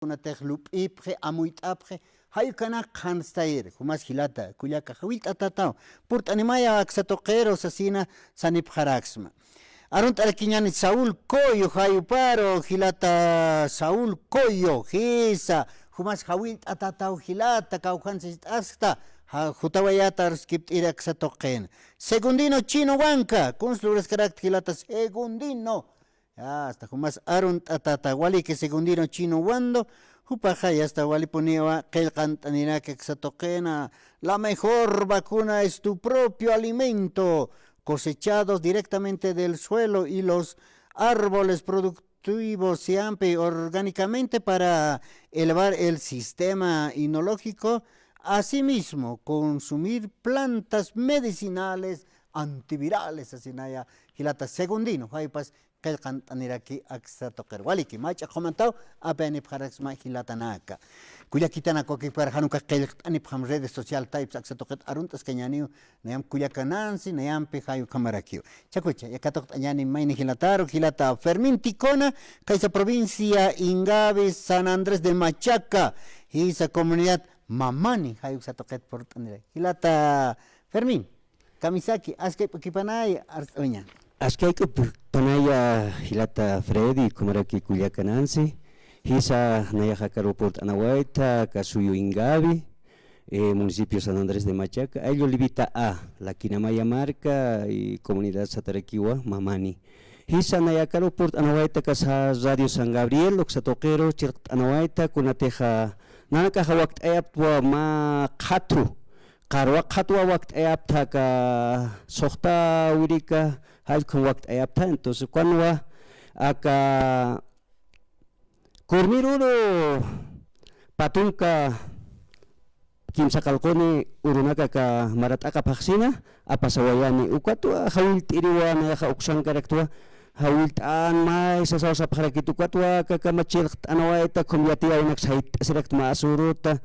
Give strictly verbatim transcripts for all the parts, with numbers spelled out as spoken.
kunatix lup'ipxi, amuyt'apxi, jay ukanak qhanstayir, jumas jilata, kullaka, jawillt'atataw, purt'animaya aksa tuqiru sasina sanipxaraksma. Arunt'arakiñäni Saúl Coyo, jayuparu, jilata Saúl Coyo, jisa, jumas jawillt'atataw jilata, kawkhan sist'askta, ja-, jutawayata aruskipt'iri aksa tuqin. Segundino Chino Huanca, kuns luraskarakta jilata Segundino. Ya, hasta jumas arunt'atata, waliki Segundino Chino Wando, jupaxa ya está walipuniwa qillqant'aniraki aksa tuqina, la mejor vacuna es tu propio alimento, cosechados directamente del suelo y los árboles productivos siempre orgánicamente para elevar el sistema inmunológico. Asimismo, consumir plantas medicinales antivirales, asinaya, jilata Segundino, jaypas qillqant'aniraki aksa tuqir. Waliki, mach'a qhumantaw, apayanipxaraksma jilatanaka. Kullakitanak wakipkar jan ukax qillqt'anipxam redes social taypsa aksa tuqit arunt'askañäniw, nayamp kullaka Nancy, nayampi jay ukhamarakiw. Chakucha, ya katuqt'añäni mayni jilataru, jilata Fermín Ticona, kaysa provincia Ingavi, San Andrés de Machaca, jisa comunidad Mamani, jay uksa tuqit purt'anira. Jilata Fermín, kamisaki, askay p'ukipanay, arst'uña. Askay p'ukipanaya, jilata Freddy, ukhamaraki kullaka Nancy, jisa nayax akaru purt'anawayta, aka suyu Ingavi, eh, municipio San Andrés de Machaca, ayllu Livita A, Lakinamaya marka, y comunidad satarakiwa, Mamani. Jisa nayax akaru purt'anawayta aka Radio San Gabriel, uksa tuqiru, chirqt'anawayta, kunatixa, nanakaxa wakt'ayaptwa mä qhatu, qarwa qhatwa wakt'ayapta aka suxta wirika, jallkhum wakt'ayapta, entonces, ukanwa aka Kurmiruru patunka kimsa qallquni urunaka aka marat'aqa phaxsina, apasawayani. Ukatwa jawillt'iriwa nayaxa uksankaraktwa, jawillt'an may sasaw sapxarakit ukatwa, aka kama chirqt'anawayta, khum yatiyäwinak sayt'asirakt mä suruta,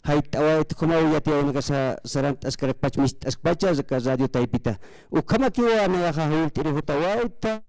jayt'awayta, khumaw yatiyäwinakasa sarant'askarakpach, mist'askpacha, aka radio taypita. Ukhamakiwa nayaxa jawillt'iri jutawayta.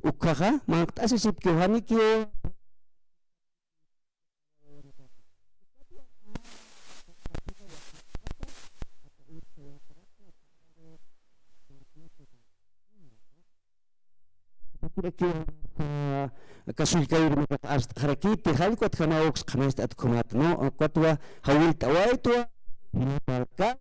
Ukhaxa, manq't'asisipkiw, janikiw. Aka sullkawir arst'xarakiti, jall ukat jamaw uks qhanañcht'at ukhamat, ¿no? Ukatwa jawillt'awaytwa, jinatalka.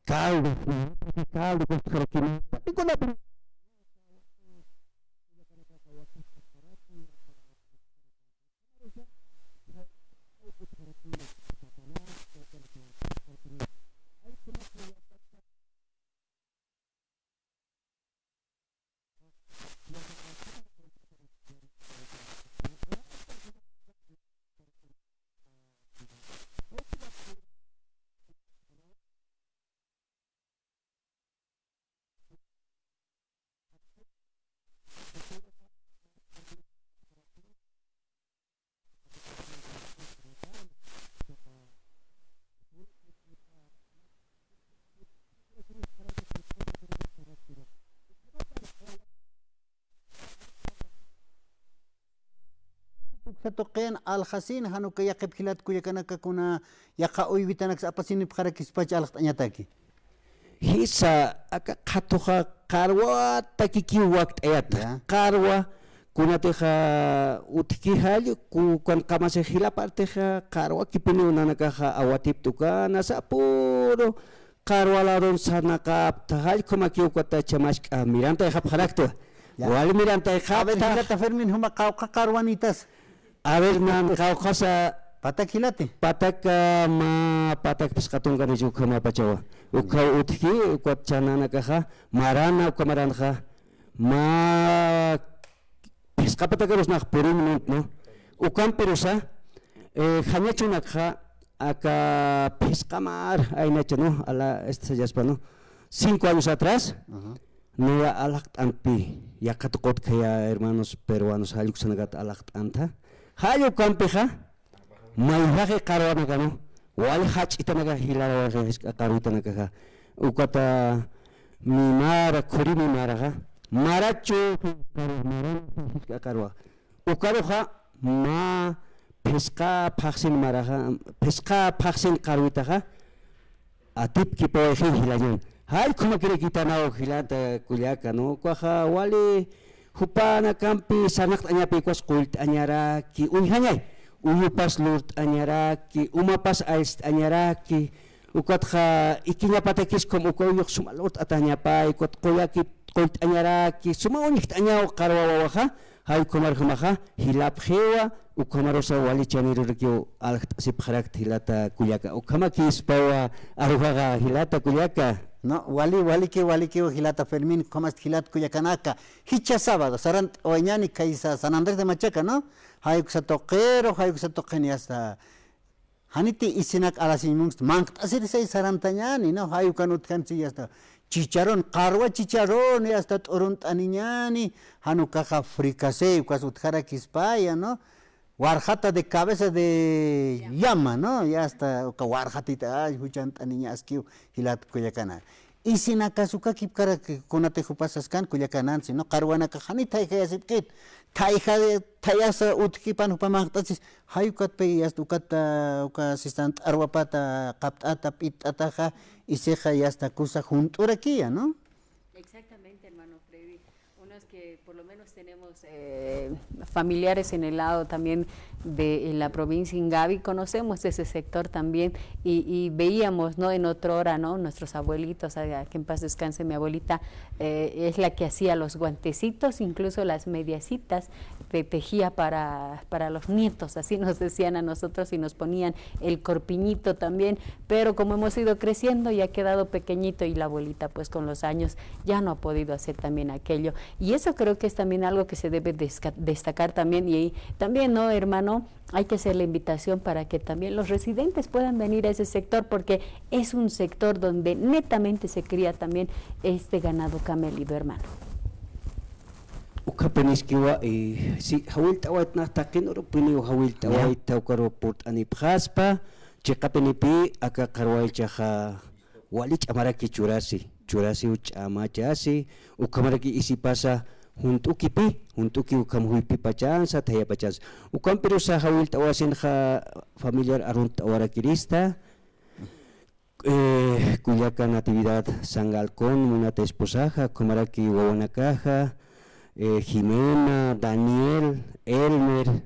Caldo, caldo, Uksa tuqin alxasin, jan uka yaqhip jilat kullakanaka kuna yaqha uywitanaksa apasinipxarakispach alxt'añataki. Jisa, aka qhatuxa qarwatakikiw wakt'ayata. Ya. Qarwa, kunatixa utjki jall, ku-, kun qamasi jila partixa qarwakipiniw nanakaxa awatipta ukanasa puro qarwa ladon sarnaqapta, jall ukhamakiw ukat chamask'a mirantayxapxaraktwa. Ya. Wal mirantayxapta. A ver, jilata Fermín, juma qawqha qarwanitas. A ver, nan qawqhasa. Patak jilati. Patak, ah, mä patak phisqa tunka nichi ukhamapachawa. Ukhaw utjki, ukat chananakaxa, marana, uka maranxa, mä phisqa patakarus nax purin munt, ¿no? Ukampirusa, eh, jañachunakxa, aka phisqa mar, aynacha, ¿no? Ala, este, sayaspa, ¿no? Cinco años atrás, ajá. Niya alaxt'antpi, yaqha tuqit khaya hermanos peruanos jall uksanakat alaxt'anta. Jall ukampixa, mayjaxi qarwanakanu, wal jach'itanaka jilarawayxi jisk'a qarwitanakaxa. Ukata mimara, khuri mimaraxa, marachu, jisk'a qarwa. Ukaruxa, mä phisqa phaxsin maraxa, phisqa phaxsin qarwitaxa, atipkipawayxi jilañan. Jall ukhamakirakitanaw jilata kullaka, ¿no? Ukaxa wali jupanakampi sarnaqt'añapi ukas qullt'añaraki, uñjañay, uyupas lurt'añaraki, umapas allst'añaraki, ukatxa ikiñapatakis ukham uka uyux suma lurt'atañapay, ukat qullaki qullt'añaraki, suma uñjt'añaw qarwa wawaxa, jall ukhamarjamaxa, jilapxiwa, ukhamarusa wali chanirurakiw aljt'asipxarakta jilata kullaka. Ukhamakispawa arujaxa jilata kullaka. No, wali, walikiw, walikiw jilata Fermín, ukhamasti jilat kullakanaka. Jichha sábado, sarant'awayañäni khaysa San Andrés de Machaca, ¿no? Jay uksa tuqiru, jay uksa tuqini hasta Janiti isinak alasiñ munksna, manq't'asirisay sarantañäni, ¿no? Jay ukan utjkani, ya está. Chicharrón, qarwa chicharrón, ya está, t'urunt'aniñäni, jan ukaxa fricasé, ukas utjarakispaya, ¿no? Warjata de cabeza de llama, ¿no? Ya está, uka warjatita, ay, juchant'aniñaskiw, jilat kullakana. Isinakas ukakipkarak kunatix jupas saskan kullakanansi, ¿no? Qarwanakax janit thayjayasipkit. Thayja-, thayasa utjkipan jupa manq't'asis. Jay ukatpï, ya está, ukat, ah, uka sistan t'arwapata, qapt'ata, p'itt'ataxa, isixa, ya está, kusa junt'urakiya, ¿no? Exactamente, hermano Freddy. Unos que por lo menos tenemos, eh, familiares en el lado también de, en la provincia Ingavi, conocemos ese sector también y, y veíamos, ¿no? En otro hora, ¿no? Nuestros abuelitos, a, que en paz descanse mi abuelita, eh, es la que hacía los guantecitos, incluso las mediasitas, te tejía para, para los nietos, así nos decían a nosotros y nos ponían el corpiñito también, pero como hemos ido creciendo y ha quedado pequeñito y la abuelita, pues, con los años ya no ha podido hacer también aquello. Y eso creo que es también algo que se debe desca-, destacar también. Y también, ¿no, hermano? Hay que hacer la invitación para que también los residentes puedan venir a ese sector, porque es un sector donde netamente se cría también este ganado camélido, hermano. Ukhapiniskiwa, eh, sí, jawillt'awaytna taqin urupiniw jawillt'awayta ukaru purt'anipxaspa, chiqapinipï aka qarwaychaxa wali ch'amaraki churasi, churasiw ch'amachasi, ukhamaraki isipasa junt'ukipï, junt'uki ukham juypipachansa, thayapachansa. Ukampirusa jawillt'awasinxa familiar arunt'awarakirista, eh, kullaka Natividad Sangalcón, munata esposaxa, ukhamaraki wawanakaxa, eh, Jimena, Daniel, Elmer,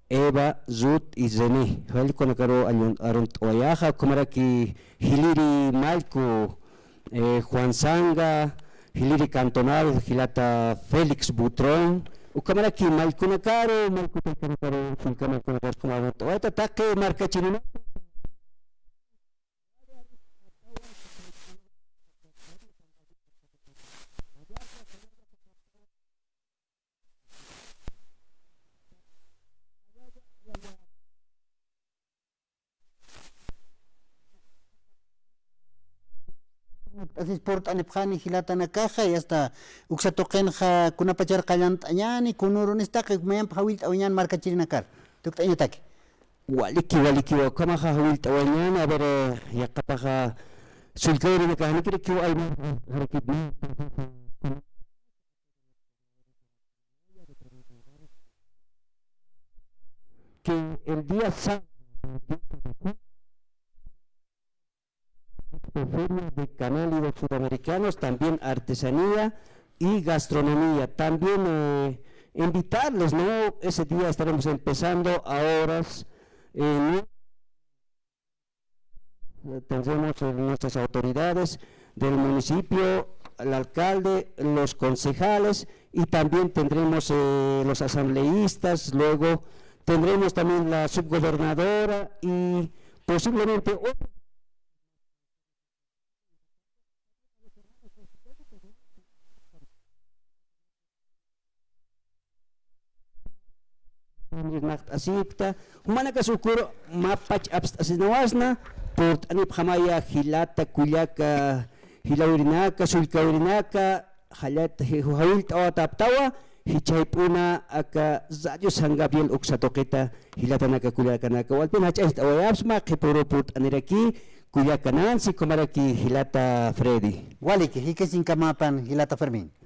Eva, Ruth y René. Jall ukanakaru arunt'awayaxa, ukhamaraki jiliri mallku, eh, Juan Sanga, jiliri cantonal, jilata Félix Butrón, ukhamaraki mallkunakaru, mallku taykanakaru, sullka mallkunakaru, ukhamaraki arunt'awayta, taqi markachirinaka. Entonces, purt'anipxani jilatanakaxa, ya está, uksa tuqinxa kunapachar qallant'añäni, kunürunistaki, mayamp jawillt'awañäni markachirinakar, tukt'añataki. Waliki, waliki, ukhamaxa jawillt'awañäni, a ver, eh, yaqhapaxa, sullka urinakax, janikirikiw, ay, janikiriki. el día sábado, Feria de Canálidos Sudamericanos, también artesanía y gastronomía. También, eh, invitarles, ¿no? Ese día estaremos empezando a horas, eh, tendremos, eh, nuestras autoridades del municipio, el alcalde, los concejales y también tendremos, eh, los asambleístas, luego tendremos también la subgobernadora y posiblemente otros Naqt'asipkta, jumanakas ukur mapach apst'asinawasna, purt'anipxamaya jilata kullaka, jilawirinaka, sullkawirinaka, jallata ji-, jawillt'awataptawa, jichhayp'una aka Radio San Gabriel uksa tuqita, jilatanaka kullakanaka, walpin jach'añcht'awayapxsma, qhipüru purt'aniraki, kullaka Nancy, ukhamaraki jilata Freddy. Waliki, jikisiñkamapan jilata Fermín.